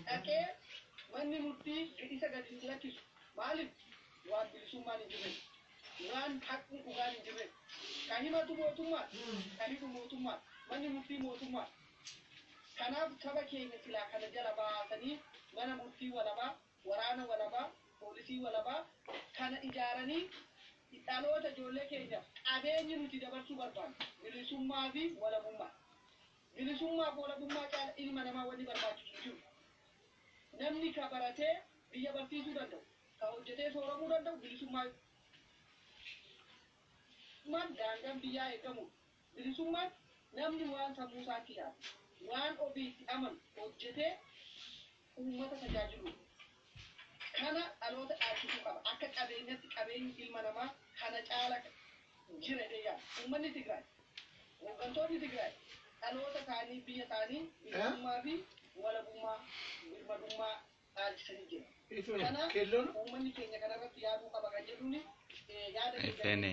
Dhaqee manni murtii isa gadi hin lakkisu. Maaliif? Waan bilisummaan hin jirre, waan haqni dhugaan hin jirre. Ka himatu mootummaa, ka hidhu mootummaa, manni murtii mootummaa. Kanaaf saba keenya silaa kana jala baasanii mana murtii walabaa, waraana walabaa, poolisii walabaa kana ijaaranii dhaloota ijoollee keenya qabeenyi nuti dabarsuu barbaannu bilisummaa fi walabummaa. Bilisummaa fi walabummaa caala ilma namaa wanni barbaachisu hin jiru. Namni ka baratee biyya barsiisuu danda'u, ka hojjetee sooramuu danda'u bilisummaa bilisummaan daangaan biyyaa eegamudha. Bilisummaan namni waan sammuu isaatti yaadu, waan ofiitti amanu hojjetee uummata tajaajiludha. Kana dhaloota dhaalchisuu qaba. Akka qabeenyatti qabeenyi ilma namaa kana caala jira jedhee yaada. Uummanni Tigraay, hooggantoonni Tigraay dhaloota isaanii, biyya isaanii bilisummaa fi walabummaa, birmadummaa dhaalchisanii jira. Kana Keelloon uummanni keenya kanarratti yaaduu qaba kan jedhuuni yaada Effeene.